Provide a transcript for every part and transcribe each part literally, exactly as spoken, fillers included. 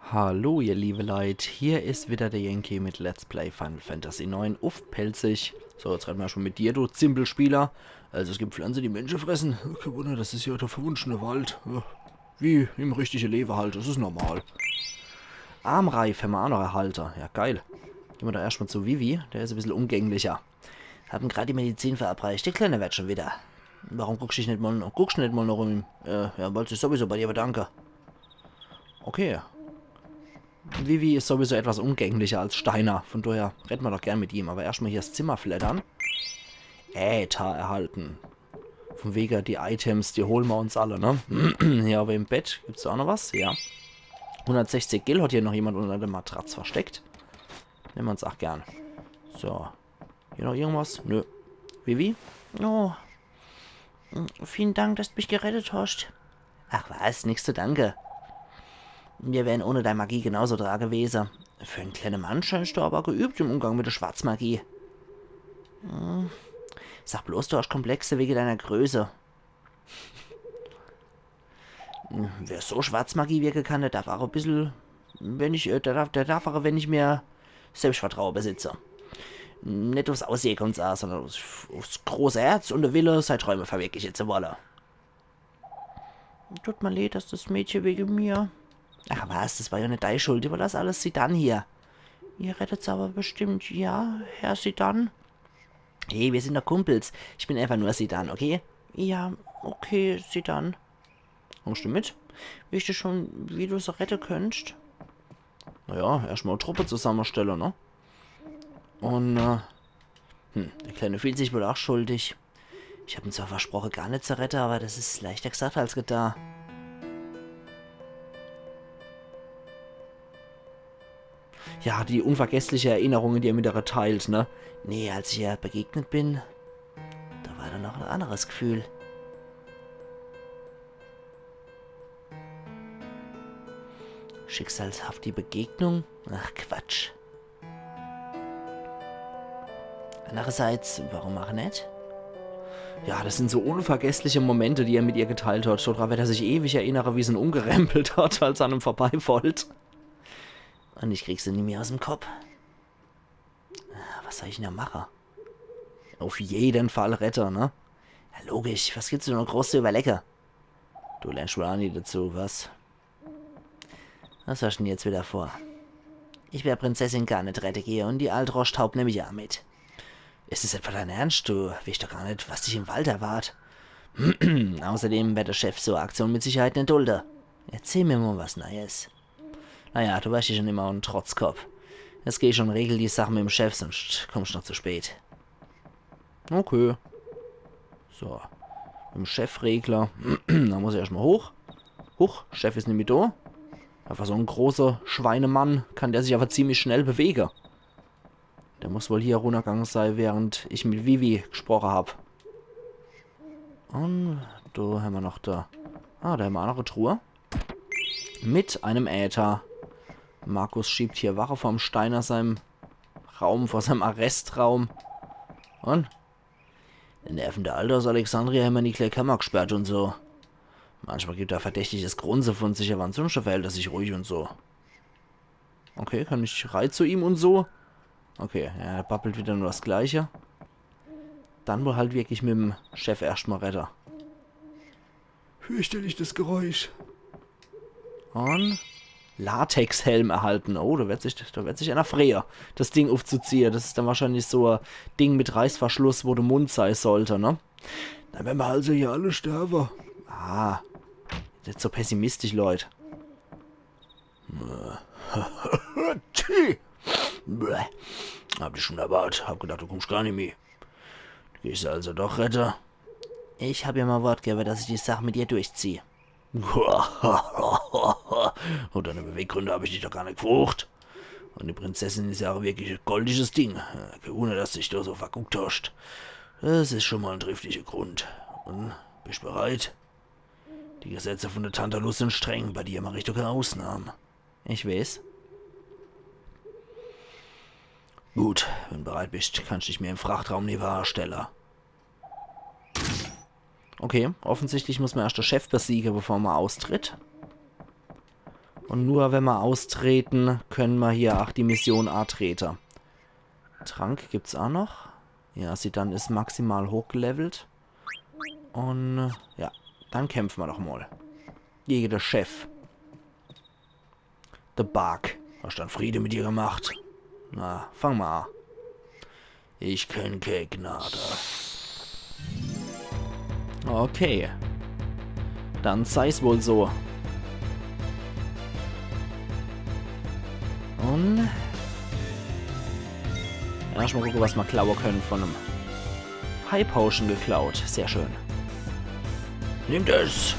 Hallo ihr liebe Leit, hier is wieder der Yankee mit Let's Play Final Fantasy neun uff Pälzisch. So, jetzt reden mer schon mit dir, du Zimpelspieler. Also es gibt Pflanze, die Mensche fressen. Kein Wunder, das is ja der verwunschene Wald. Ja, wie im richtige Lewe halt, das is normal. Armreif hämmer aa noch erhalte. Ja, geil. Gehn mer doch erscht mal zu Vivi, der is e bissel umgänglicher. Hab em grad die Medizin verabreicht, der Kleine werd schon wieder. Warum guckst dich net mal, guckst net mal noch um? Äh, ja, wollt sich sowieso bei dir bedanke. Okay. Vivi is sowieso etwas umgänglicher als Steiner, von daher reden mer doch gern mit ihm. Aber erscht mal hier das Zimmer fleddern. Äther erhalten. Von wege die Items, die holen mer uns alle, ne? Ja, aber im Bett gibt's do aa noch was? Ja. Hundertsechzig Gil hat hier noch jemand unter der Matratz versteckt. Nehmen mer uns aa gern. So. Hier noch irgendwas? Nö. Vivi? Oh. Vielen Dank, dass du mich gerettet hast. Ach was, nix zu danke. Wir wären ohne deine Magie genauso dra gewese. Für en kleine Mann scheinst du aber geübt im Umgang mit der Schwarzmagie. Hm. Sag bloß, du hast Komplexe wege deiner Größe. Wer so Schwarzmagie wirke kann, der darf aa e bissel, wenn ich, äh, der darf, der darf aa e wenig mehr Selbstvertraue besitze. Net uffs Aussehe kummt's aa, sondern uffs, uffs große Herz und de Wille, sei Träume verwirkliche zu wolle. Tut mer leed, dass das Mädche wege mir. Ach was, das war ja net dei Schuld. Überlass alles Zidane hier. Ihr rettet se aber bestimmt, ja, Herr Zidane? Hey, wir sind doch Kumpels. Ich bin einfach nur Zidane, okay? Ja, okay, Zidane. Kommst du mit? Wisst ihr schon, wie du se rette könntest? Naja, erscht mal Truppe zusammestelle, ne? Und, äh, hm, der Kleine fühlt sich wohl aa schuldig. Ich hab em zwar versproche, gar net zu rette, aber das is leichter gesagt als getan. Ja, die unvergessliche Erinnerunge, die er mit ihr teilt, ne? Nee, als ich ihr begegnet bin, da war da noch e anderes Gefühl. Schicksalshafte Begegnung? Ach, Quatsch. Andererseits, warum aa net? Ja, das sind so unvergessliche Momente, die er mit ihr geteilt hat. Dodra werd er sich ewig erinnere, wie se'n umgerempelt hat, als er an em vorbeifolgt. Und ich krieg se nimmi aus em Kopp. Ah, was soll ich denn do mache? Uff jeden Fall rette, ne? Ja, logisch, was gibt's denn noch groß zu überlege? Du lernst wohl aa nie dazu, was? Was hast denn jetzt wieder vor? Ich werd Prinzessin gar net rette gehe und die alt Roschtaub nemm ich aa mit. Is es etwa dein Ernst? Du weescht doch gar net, was dich im Wald erwart. Außerdem werd der Chef so e Aktion mit Sicherheit net dulde. Erzähl mir mal was Neues. Naja, du warst ja schon immer en Trotzkopp. Jetzt geh schon, regel die Sache mit em Chef, sonst kommst noch zu spät. Okay. So. Mit em Chef regle. Da muss ich erscht mal hoch. Huch, Chef is nimmi do. Einfach so en großer Schweinemann, kann der sich aber ziemlich schnell bewege. Der muss wohl hier runnergange sei, während ich mit Vivi gesproche hab. Und do hämmer noch do. Ah, do hämmer aa noch e Truhe. Mit einem Äther. Markus schiebt hier Wache vorm Steiner seinem Raum, vor seinem Arrestraum. Und? Den nervende Alter aus Alexandria hämmer in die klää Kammer gesperrt und so. Manchmal gibt er verdächtiges Grunze von sich, aber ansonschte verhält er sich ruhig und so. Okay, kann ich rei zu ihm und so? Okay, ja, er babbelt wieder nur das Gleiche. Dann wohl halt wirklich mit em Chef erscht mal redde. Fürchterlich das Geräusch. Und Latexhelm erhalten. Oh, da werd sich, da werd sich einer freue, das Ding uffzuziehe. Das is dann wahrscheinlich so e Ding mit Reißverschluss, wo de Mund sei sollte, ne? Dann wern mer also hier alle sterbe. Ah, net so pessimistisch, Leut. Tchi. Bäh. Hab dich schon erwart. Hab gedacht, du kommst gar nimmi. Du gehst also doch rette? Ich hab ihr mal Wort gewwe, dass ich die Sach mit ihr durchzieh. Und deine Beweggründe hab ich dich doch gar net gefrocht. Und die Prinzessin is ja auch wirklich e goldisches Ding. Äh, kein Wunder, dass dich do so verguckt hast. Das is schon mal en triftige Grund. Und, bist bereit? Die Gesetze von der Tantalus sind streng, bei dir mach ich doch keine Ausnahme. Ich weeß. Gut, wenn bereit bist, kannst dich mir im Frachtraum newe anstelle. Okay, offensichtlich muss mer erscht de Chef besiege, bevor mer austritt. Und nur wenn mer austrete, könne mer hier ach die Mission atrete. Trank gibt's ach noch. Ja, Zidane is maximal hochgelevelt. Und, äh, ja, dann kämpfe mer doch mol. Gege de Chef. De Bark. Hast dann Friede mit dir gemacht? Na, fang mol a. Ich kenn kee Gnade. Okay. Dann sei's wohl so. Und erscht mol gucke, was mer klaue könne von em. High Potion geklaut. Sehr schön. Nimm des!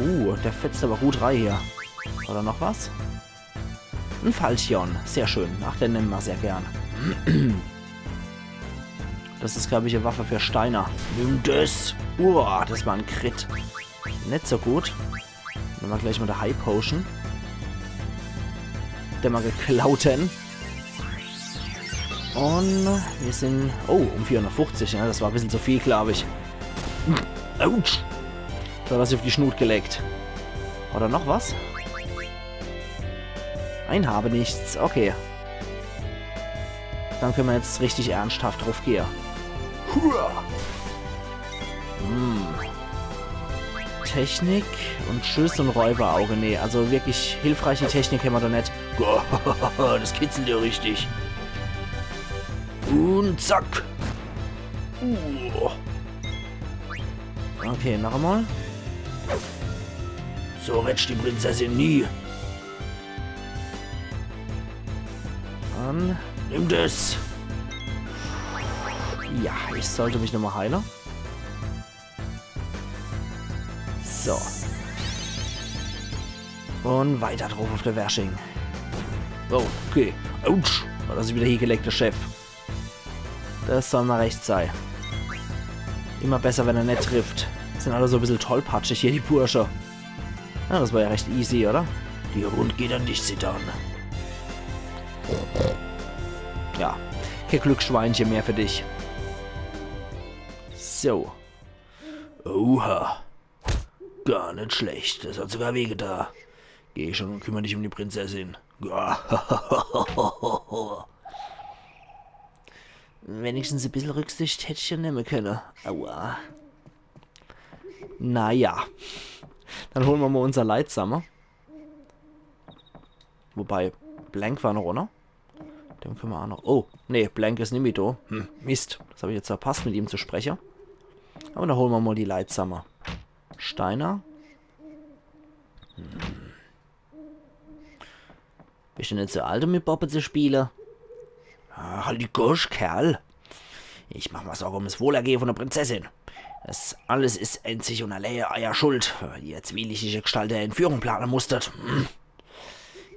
Uh, der fetzt awwer gut rei hier. Oder noch was? En Falchion. Sehr schön. Ach, den nemme mer sehr gern. Des is, glaab ich, e Waffe für Steiner. Nimm des! Uah, des war en Crit. Net so gut. Nemme mer gleich mol die High Potion. Die mer geklaut hen. Und mir sin, oh, um vierhundertfuchzig, ja, des war e bissel zu viel, glaab ich. Autsch! Do hat er sich uff die Schnut gelegt. Oder noch was? Nein, habe nichts. Okay. Dann könne mer jetzt richtig ernschthaft druffgehe. Hua! Hm. Technik und Tschüss und Räuberauge. Nee, also wirklich hilfreiche Technik hämmer do net. Des kitzelt jo richtig. Und zack. Uh. Okay, noch emol. So retscht die Prinzessin nie. Dann nimm des. Ja, ich sollt mich nochmol heile. So. Und weiter druff uff de Wersching. Oh, okay. Autsch. Hat er sich wieder hiegelegt, de Chef. Des soll mol recht sei. Immer besser, wenn er net trifft. Sin alle so e bissel tollpatschig hier, die Bursche. Ja, des war ja recht easy, oder? Die Rund geht an dich, Zidane. Ja, kee Glücksschweinche mehr für dich. So. Oha. Gar net schlecht. Des hat sogar wehgeta. Geh schon und kümmer dich um die Prinzessin. Wenigstens e bissel Rücksicht hätt ich jo nemme könne. Aua. Na ja. Dann hole mer mol unser Leitsamme. Wobei, Blank war noch, oder? Dem könne mer ach noch. Oh, nee, Blank is nimmi do. Hm, Mist. Des hab ich jetzt verpasst, mit ihm zu spreche. Awwer dann hole mer mol die Leitsamme. Steiner. Hm. Bist du net zu alt, um mit Boppe zu spiele? Ah, halt die Gosch, Kerl. Ich mach mer Sorge ums Wohlergehe von de Prinzessin. Des alles is änzig und allee eier Schuld, weil ihr zwielichtige Gestalte e Entführung plane musstet. Hm.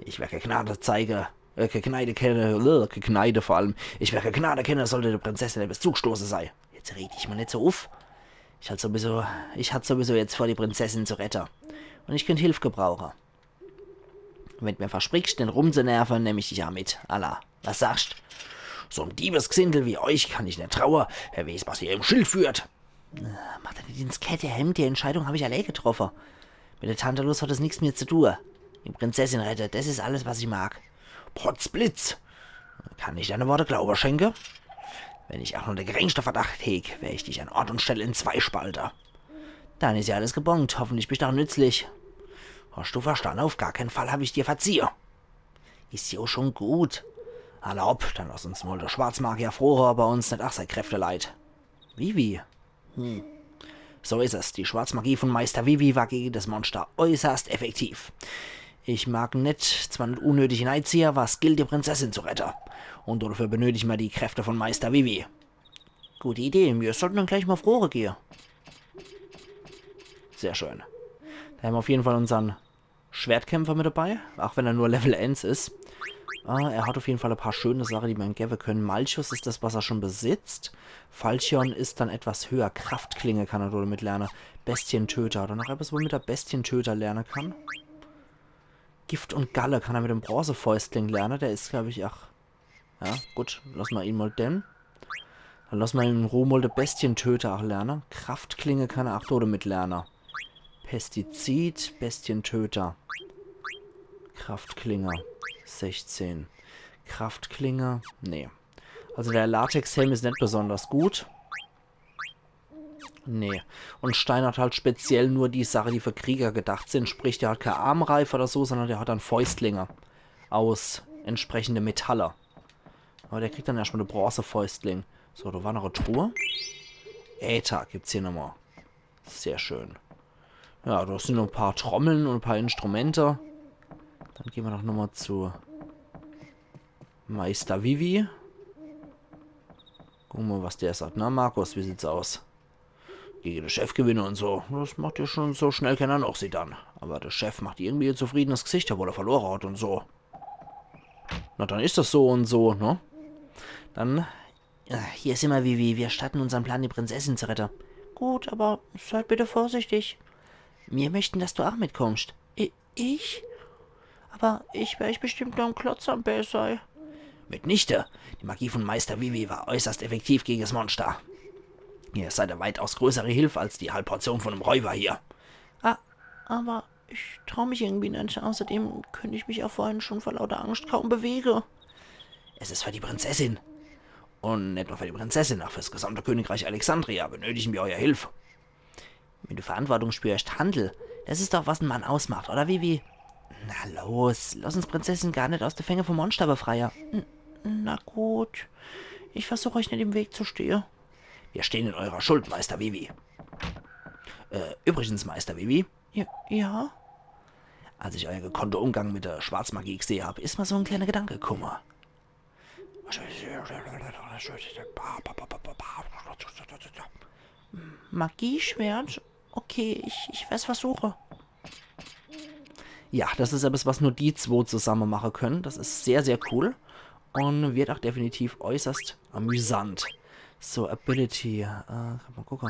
Ich wer kee Gnade zeige, äh, kee Gneide kenne, äh, kee Gneide vor allem. Ich wer kee Gnade kenne, sollt de Prinzessin ebbes zugestoße sei. Jetzt reg dich mol net so uff. Ich hat sowieso, ich hat sowieso jetzt vor, die Prinzessin zu rette. Und ich könnt Hilf gebrauche. Wenn d' mir versprichst, net rumzunerve, nemm ich dich ach mit. Alla, was sagst? So'm Diebesgsindel wie euch kann ich net traue. Wer weeß, was ihr im Schild führt. Äh, mach der net ins Kette, Hemd, die Entscheidung hab ich allee getroffe. Mit de Tantalus hat des nix mehr zu tue. Die Prinzessin rette, des is alles, was ich mag. Potzblitz! Kann ich deine Worte Glaube schenke? Wenn ich ach nur de geringste Verdacht heg, wer ich dich an Ort und Stelle in zwei spalte. Dann is ja alles gebongt. Hoffentlich bist du ach nützlich. Hast du verstanne? Auf gar keen Fall hab ich dir verziehe. Is jo schon gut. Alla hopp, dann lass uns mol de Schwarzmagier froche, ob er uns net ach sei Kräfte leiht. Vivi. Hm. So is es. Die Schwarzmagie von Meister Vivi war gege des Monster äußerst effektiv. Ich mag net, zwar net unnötig neiziehe, awwer es gilt, die Prinzessin zu rette. Und dofür benötige mer die Kräfte von Meister Vivi. Gute Idee, mir sollten dann gleich mol froche gehe. Sehr schön. Do hämmer auf jeden Fall unsern Schwertkämpfer mit dabei, ach wenn er nur Level eens is. Äh, er hat auf jeden Fall e paar schöne Sache, die mer ihm gewwe könne. Malchus is des, was er schon besitzt. Falchion is dann etwas höher. Kraftklinge kann er damit lerne. Bestientöter. Hat er noch etwas, womit er Bestientöter lerne kann? Gift und Galle kann er mit dem Bronzefäustling lerne. Der is, glaub ich, ach Ja, gut, lass mer ihn mol denn. Dann lass mer in Ruh mol de Bestientöter ach lerne. Kraftklinge kann er ach do damit lerne. Pestizid, Bestientöter. Kraftklinge. Sechzehn. Kraftklinge. Nee. Also der Latexhelm is net besonders gut. Nee. Und Stein hat halt speziell nur die Sache, die für Krieger gedacht sin. Sprich, der hat kee Armreif oder so, sondern der hat dann Fäustlinge aus entsprechende Metalle. Aber der kriegt dann erschmal e Bronzefäustling. So, do war noch e Truhe. Äther gibt's hier nochmal. Sehr schön. Ja, do sin noch e paar Trommeln und e paar Instrumente. Dann gehn mer doch nochmal zu Meister Vivi. Gucke mer, was der sagt. Na, Markus, wie sieht's aus? Gege de Chef gewinne und so. Das macht ja schon so schnell kenner noch, Zidane. Aber de Chef macht irgendwie e zufriedenes Gesicht, obwohl er verlore hat und so. Na, dann is das so und so, ne? Dann, äh, hier simmer, Vivi. Wir starten unsern Plan, die Prinzessin zu rette. Gut, aber seid bitte vorsichtig. Wir möchten, dass du auch mitkommst. I ich? Aber ich wer ich bestimmt nur en Klotz am Bää sei. Mitnichte. Die Magie von Meister Vivi war äußerst effektiv gegen das Monster. Ihr seid e weitaus größere Hilfe als die Halbportion von dem Räuber hier. Ah, aber ich trau mich irgendwie net. Außerdem könnt ich mich auch vorhin schon vor lauter Angst kaum bewege. Es ist für die Prinzessin. Und net nur für die Prinzessin, auch fürs gesamte Königreich Alexandria benötigen wir euer Hilfe. Wenn du Verantwortung spürst, handel. Das ist doch, was en Mann ausmacht, oder, Vivi? Na los, lass uns Prinzessin Garnet aus de Fänge vom Monster befreie. N na gut. Ich versuch, euch net im Weg zu stehe. Wir stehen in eurer Schuld, Meister Vivi. Äh, übrigens, Meister Vivi. Ja, ja? Als ich euer gekonnter Umgang mit der Schwarzmagie gesehe hab, is mir so en kleiner Gedanke kumme. Magieschwert? Okay, ich, ich werd's versuche. Ja, das is etwas, was nur die zwo zusamme mache können. Das is sehr, sehr cool. Und wird auch definitiv äußerst amüsant. So, Ability. Äh, kann ma gucke.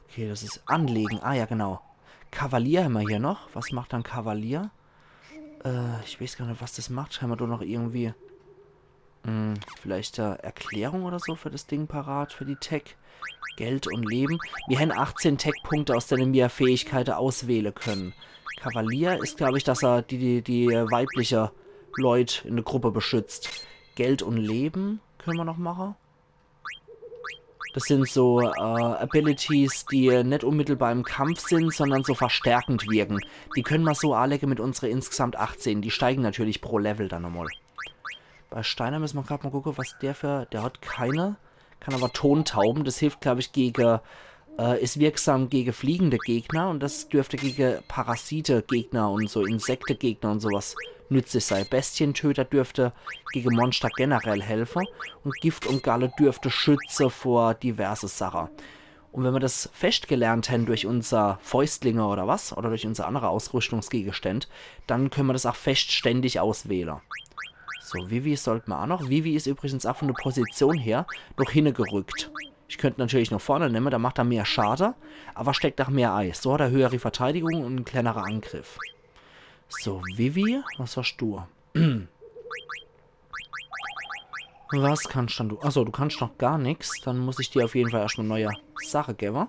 Okay, das is Anlegen. Ah ja, genau. Kavalier hämmer hier noch. Was macht dann Kavalier? Äh, ich weeß gar net, was das macht. Hämmer do noch irgendwie, hm, vielleicht, äh, Erklärung oder so für das Ding parat, für die Tech? Geld und Leben. Mir hän achtzehn Tech-Punkte, aus denen mir Fähigkeite auswähle können. Kavalier is, glaub ich, dass er die, die, die weibliche Leut in der Gruppe beschützt. Geld und Leben können ma noch mache. Das sind so, äh, Abilities, die net unmittelbar im Kampf sind, sondern so verstärkend wirken. Die können ma so anlege mit unsere insgesamt achtzehn. Die steigen natürlich pro Level dann nochmal. Bei Steiner müssen ma grad mal gucke, was der für... Der hat keine, kann aber Tontauben. Das hilft, glaub ich, gege, äh, is wirksam gege fliegende Gegner und das dürfte gege Parasite-Gegner und so Insekte-Gegner und sowas nützlich sei. Bestientöter dürfte gege Monster generell helfe und Gift und Galle dürfte schütze vor diverse Sache. Und wenn ma das festgelernt hän durch unser Fäustlinge oder was, oder durch unser andere Ausrüstungsgegenständ, dann können ma das auch fest ständig auswähle. So, Vivi sollt ma auch noch. Vivi is übrigens auch von der Position her noch hinne gerückt. Ich könnt natürlich noch vorne nemme, da macht er mehr Schade, aber steckt auch mehr Eis. So hat er höhere Verteidigung und en kleinere Angriff. So, Vivi, was hast du? Was kannst dann du? Achso, du kannst noch gar nix. Dann muss ich dir auf jeden Fall erstmal neue Sache gebe.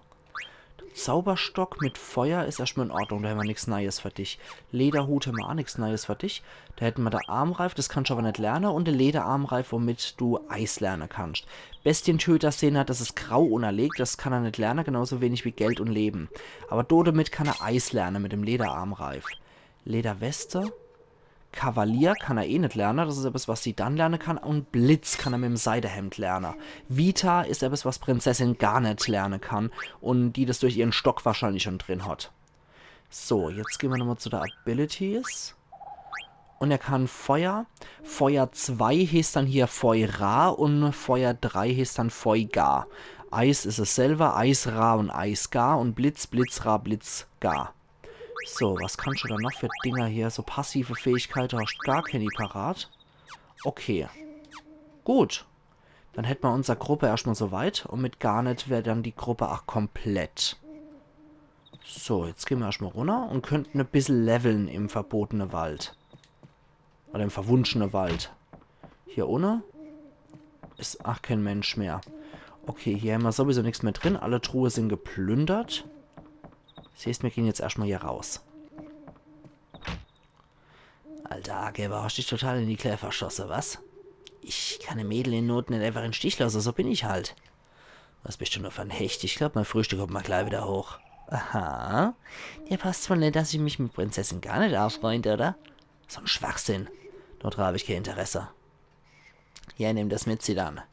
De Zauberstock mit Feuer is erstmal in Ordnung, da hämmer nix Neues für dich. Lederhut hämmer auch nix Neues für dich. Da hätten ma de Armreif, das kannst du aber net lerne. Und de Lederarmreif, womit du Eis lerne kannst. Bestientöter sehn er, das is grau unerlegt, das kann er net lerne, genauso wenig wie Geld und Leben. Aber do damit kann er Eis lerne mit dem Lederarmreif. Lederweste. Kavalier kann er eh net lerne, das is etwas, was sie dann lerne kann. Und Blitz kann er mit dem Seidehemd lerne. Vita is etwas, was Prinzessin Garnet lerne kann und die das durch ihren Stock wahrscheinlich schon drin hat. So, jetzt gehn ma nochmal zu de Abilities. Und er kann Feuer. Feuer zwei heeßt dann hier Feuer und Feuer drei heeßt dann Feugar. Eis is es selber, Eisra und Eisgar und Blitz, Blitzra, Blitzgar. So, was kannst du da noch für Dinger hier? So passive Fähigkeite, hast gar keine parat. Okay. Gut. Dann hätt ma unser Gruppe erstmal so weit und mit Garnet wär dann die Gruppe auch komplett. So, jetzt gehn ma erstmal runner und könnten e bissel leveln im verbotene Wald. Oder im verwunschene Wald. Hier unne is ach kein Mensch mehr. Okay, hier hämmer sowieso nix mehr drin. Alle Truhe sin geplündert. Das heeßt, mir gehn jetzt erstmal hier raus. Alter Argräber, hascht dich total in die Klää verschosse, was? Ich kann e Mädel in Not net einfach in Stich losse, so bin ich halt. Was bischt du nur fer en Hecht? Ich glaab, mei Frühstück holt mer glei wieder hoch. Aha. Dir passt's wohl net, dass ich mich mit Prinzessin Garnet anfreund, oder? So en Schwachsinn. Dort hab ich kee Interesse. Ja, nimm des mit, Zidane.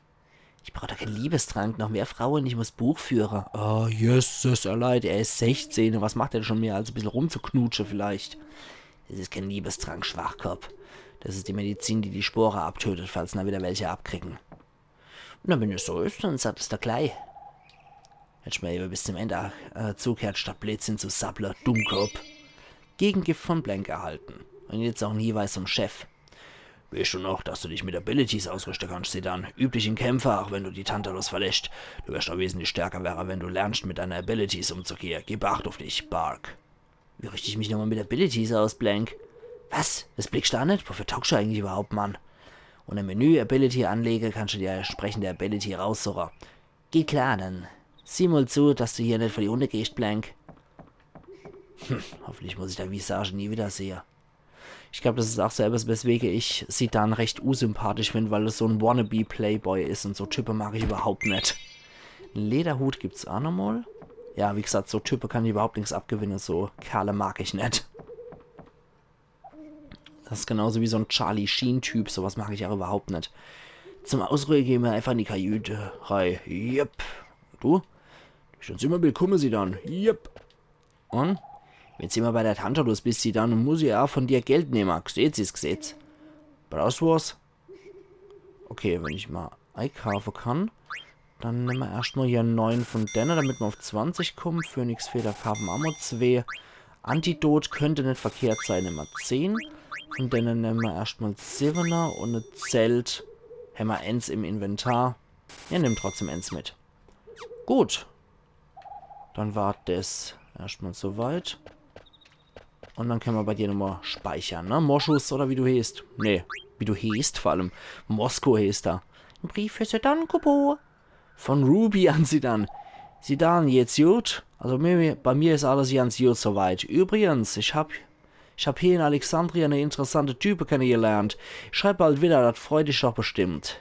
Ich brauch doch kee Liebestrank, noch mehr Fraue, ich muss Buch führe. Oh, Jesses, er leid, er is sechzehn. Was macht er schun mehr, als e bissel rumzuknutsche vielleicht? Des is kee Liebestrank, Schwachkopp. Des is die Medizin, die die Spore abtötet, falls na wieder welche abkriegen. Na, wenn es so is, dann sag es doch glei. Hätt ich mer ewe bis zum End äh, zugehört, statt Blödsinn zu sapple, Dummkopp. Gegengift von Blank erhalten. Un jetzt noch en Hiweis vom Chef. Weescht du noch, dass du dich mit Abilities ausrüschte kannscht, Zidane? Üb dich in Kämpfe, ach wenn du die Tantalus verläscht. Du werscht aa wesentlich stärker werre, wenn du lernscht, mit deine Abilities umzugehe. Geb Acht uff dich, Bark. Wie rüscht ich mich nochmol mit Abilities aus, Blank? Was? Des blickscht du aa net? Wofür taugscht du eigentlich iwwerhaupt, Mann? Un im Menü Ability anlege, kannscht du dir entsprechende Ability raussuche. Geht klar, dann sieh mol zu, dass du hier net vor die Hunne gehscht, Blank. Hm, hoffentlich muss ich dei Visage nie wieder sehe. Ich glaab, des is aa so ebbes, weswege ich Zidane recht unsympathisch find, weil er so en Wannabe-Playboy is un so Type mag ich iwwerhaupt net. En Lederhut gibt's aa nochmol. Ja, wie gesagt, so Type kann ich iwwerhaupt nix abgewinne, so Kerle mag ich net. Des is genauso wie so en Charlie-Sheen-Typ, sowas mag ich aa iwwerhaupt net. Zum Ausruhe gehn mer einfach in die Kajüte rei. Yep. Du? Du bischt uns immer willkumme, Zidane. Yep. Un? Wenn du immer bei de Tantalus bischt, Zidane, muss se aa von dir Geld nemme. G'Seez is G'Seez. Brauchscht was? Okay, wenn ich mol eikaafe kann, dann nemme mer erscht mol hier neun von denne, damit mer uff zwanzig kumme. Phönixfeder kaafe mer aa mol zwee. Antidot könnt net verkehrt sei, nemme mer zehn. Von denne nemme mer erscht mol siwwener un e Zelt. Hämmer ens im Inventar. Mir nemme trotzdem ens mit. Gut. Dann war des erscht mol so weit. Un dann kenne mer bei dir nochmol speichere, ne? Moschus oder wie du heescht. Nee, wie du heescht vor allem. Mosko heescht er. En Brief für Zidane, Kupo. Von Ruby an Zidane. Zidane, geht's gut? Also mir, bei mir is alles ganz gut so weit. Übrigens, ich hab, ich hab hier in Alexandria ne interessante Type kennegelernt. Schreib bald wieder, des freut dich doch bestimmt.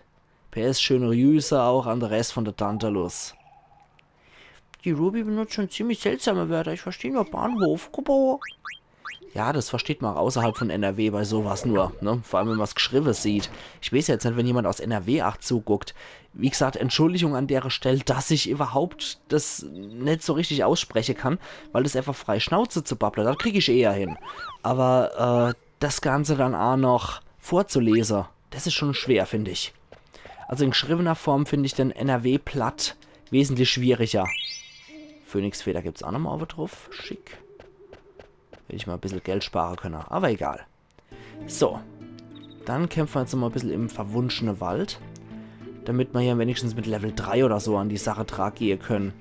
P S, schöne Grüße aa an de Rescht von de Tantalus. Die Ruby benutzt schun ziemlich seltsame Wörter. Ich versteh nur Bahnhof. Kupo. Ja, des versteht mer aa außerhalb von N R W bei sowas nur, ne? Vor allem, wenn mer's g'schriwwe sieht. Ich weeß jetzt net, wenn jemand aus N R W aa zuguckt. Wie gesagt, Entschuldigung an dere Stell, dass ich iwwerhaupt des net so richtig ausspreche kann, weil des einfach frei Schnauze zu babble, des krieg ich eher hin. Awwer, äh, des Ganze dann aa noch vorzulese, des is schun schwer, find ich. Also in g'schriwwener Form find ich den N R W-Platt wesentlich schwieriger. Phönixfeder gibt's aa nochmol owwe druff. Schick. Hätt ich mol e bissel Geld spare kenne, awwer egal. So. Dann kämpfe mer jetzt nochmol e bissel im verwunschene Wald, damit mer hier wenigstens mit Level drei oder so an die Sache dra gehe kenne.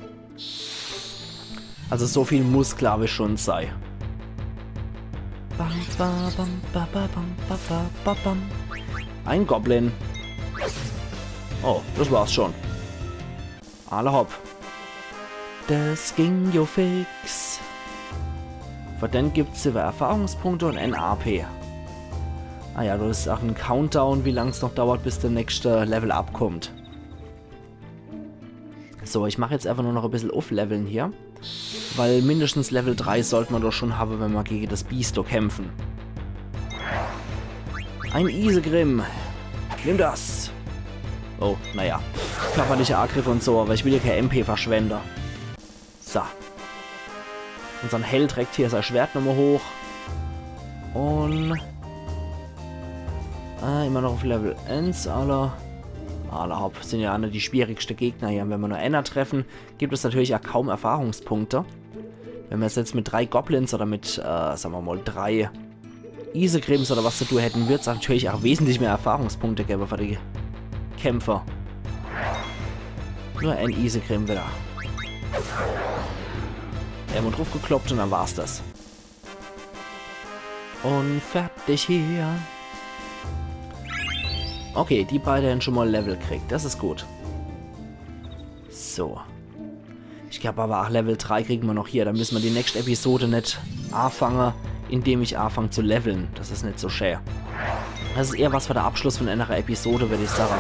Also so viel muss, glaab ich, schun sei. Bam, ba, bam, ba, ba, bam, ba, ba, ba, bam. En Goblin. Oh, des war's schun. Alla hopp. Des ging jo fix. Für den gibt's siwwe Erfahrungspunkte un en A P. Ah ja, do is aa en Countdown, wie lang's noch dauert, bis de nächschte Level-Up kummt. So, ich mach jetzt einfach nur noch e bissel uffleveln hier. Weil mindestens Level drei sollt mer doch schun hawwe, wenn mer gege des Biest do kämpfe. En Isegrim. Nimm des. Oh, naja. Körperlicher Agriff un so, awwer ich will jo kee M P verschwende. So. Unsern Held reckt hier sei Schwert nochmol hoch. Un, äh, immer noch uff Level eens, alla. Alla hopp, sin jo aa net die schwierigste Gegner hier. Un wenn mer nur enner treffe, gibt es natürlich aa kaum Erfahrungspunkte. Wenn mer jetzt mit drei Goblins oder mit, äh, sage mer mol, drei Isegrims oder was zu tun hätte, würd's natürlich aa wesentlich mehr Erfahrungspunkte gewwe für die Kämpfer. Nur en Isegrim wieder. Emol druffgekloppt un dann war's des. Un fertig hier. Okay, die beide hän schun mol Level kriegt. Des is gut. So. Ich glaab awwer, ach, Level drei kriege mer noch hier. Do misse mer die nächscht Episode net aafange, indem ich aafang zu leveln. Das is net so schä. Das is eher was für de Abschluss von enere Episode, würd ich sage.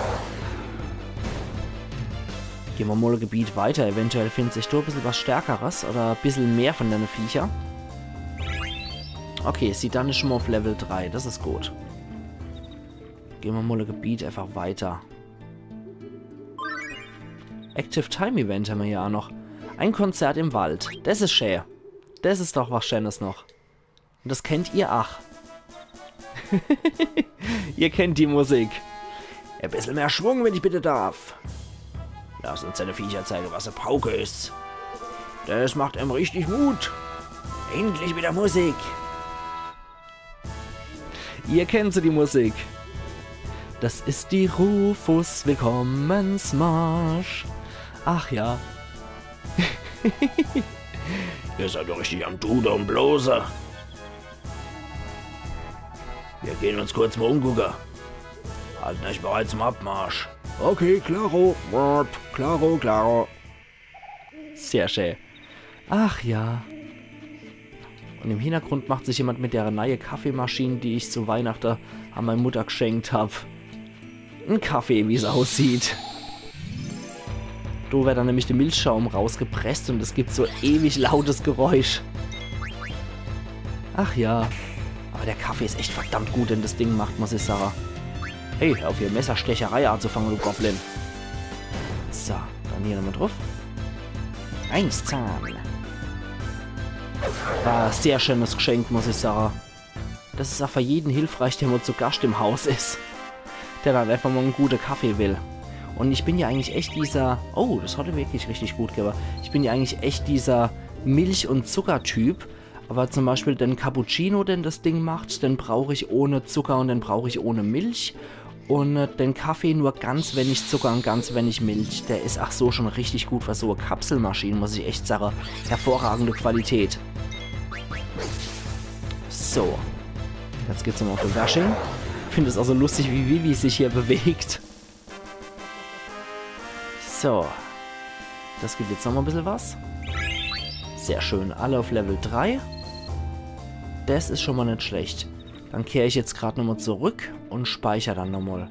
Gehn mer mol e Gebiet weiter. Eventuell findt sich do e bissel was Stärkeres oder e bissel mehr von dene Viecher. Okay, Zidane is schon mol auf Level drei. Das is gut. Gehn mer mol e Gebiet einfach weiter. Active Time Event hämmer hier aa noch. Ein Konzert im Wald. Das is schä. Das is doch was Schänes noch. Und das kennt ihr ach. Ihr kennt die Musik. E bissel mehr Schwung, wenn ich bitte darf. Lass uns dene Viecher zeige, was e Pauke is. Das macht em richtig Mut. Endlich wieder Musik. Ihr kennt so die Musik. Das is die Rufus Willkommensmarsch. Ach ja. Ihr seid doch richtig am Dude und Blose. Wir gehn uns kurz mol umgucke. Halten euch bereit zum Abmarsch. Okay, klaro. Klaro, klaro. Sehr schä. Ach ja. Und im Hintergrund macht sich jemand mit der neie Kaffeemaschine, die ich zu Weihnachte an meine Mutter geschenkt hab, en Kaffee, wie's aussieht. Do werd dann nämlich de Milchschaum rausgepresst und es gibt so ewig lautes Geräusch. Ach ja. Aber der Kaffee is echt verdammt gut, den das Ding macht, muss ich sage. Hey, hör auf hier Messerstecherei anzufangen, du Goblin. So, dann hier nochmal drauf. Eins Zahn. War e sehr schönes Geschenk, muss ich sage. Das is ach für jeden hilfreich, der mol zu Gast im Haus is. Der dann einfach mol en gute Kaffee will. Und ich bin ja eigentlich echt dieser, oh, das hat wirklich richtig gut gewwe. Ich bin ja eigentlich echt dieser Milch- und Zuckertyp. Aber zum Beispiel den Cappuccino, den das Ding macht, den brauch ich ohne Zucker und den brauch ich ohne Milch. Und äh, den Kaffee nur ganz wenig Zucker und ganz wenig Milch. Der is ach so schon richtig gut für so e Kapselmaschine, muss ich echt sage. Hervorragende Qualität. So. Jetzt geht's nochmal auf de Dashing. Find es ach so lustig, wie Vivi sich hier bewegt. So. Das gibt jetzt nochmal e bissel was. Sehr schön. Alle auf Level drei. Das is schon mal net schlecht. Dann kehr ich jetzt grad nochmal zurück und speicher dann nochmal.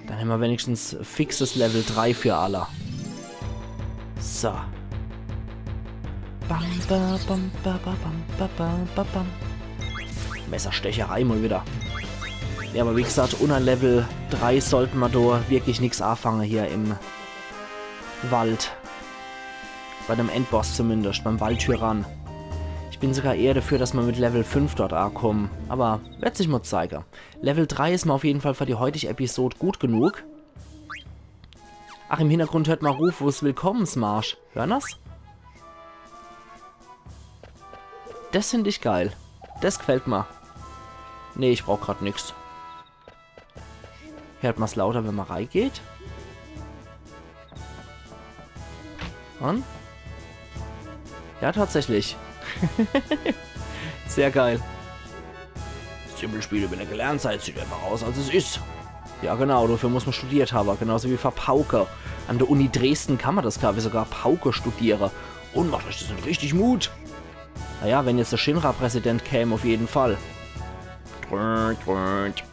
Dann hämmer wenigstens fixes Level drei für alle. So. Bam, ba, bam, ba, ba, bam, ba, ba, ba, bam. Messerstecherei mal wieder. Ja, aber wie gesagt, unter Level drei sollte mer do wirklich nix afange hier im Wald. Bei dem Endboss zumindest, beim Waldtyrann. Ich bin sogar eher dafür, dass mer mit Level fünf dort akommen. Aber werd sich mal zeige. Level drei is mer auf jeden Fall für die heutige Episode gut genug. Ach, im Hintergrund hört mer Rufus Willkommensmarsch. Hören er's? Das find ich geil. Das gefällt mer. Nee, ich brauch grad nix. Hört mer's lauter, wenn mer reigeht? Und? Ja, tatsächlich. Sehr geil. Simples Spiel, wenn ihr gelernt seid, sieht einfach aus, als es is. Ja, genau, dafür muss mer studiert habe. Genauso wie für Pauke. An der Uni Dresden kann mer das, glaub ich, sogar Pauke studiere. Und macht euch das net richtig Mut. Naja, wenn jetzt der Shinra-Präsident käm, auf jeden Fall. Tröt, tröt.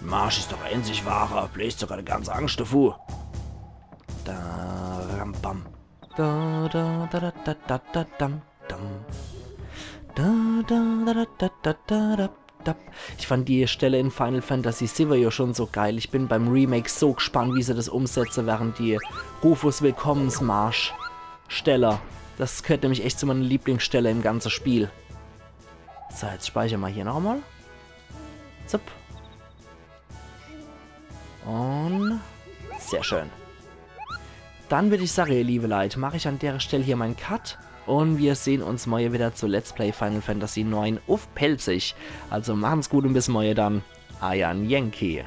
Marsch is doch einzig wahrer, bläst sogar die ganze Angst davor. Da, ram, bam. Da, da, da, da, da, da, da, dam, dam. Da, da, da, da, da, da, da, da, da. Ich fand die Stelle in Final Fantasy siwwe ja schon so geil. Ich bin beim Remake so gespannt, wie se das umsetze werre, die Rufus Willkommensmarsch Stelle. Das gehört nämlich echt zu meiner Lieblingsstelle im ganze Spiel. So, jetzt speicher mer hier noch einmal. Zup. Und sehr schön. Dann würd ich sage, ihr liebe Leit, mach ich an dere Stell hier mein Cut. Und wir sehn uns morje wieder zu Let's Play Final Fantasy neun uff Pälzisch. Also machen's gut und bis morje dann. Eier Yankee.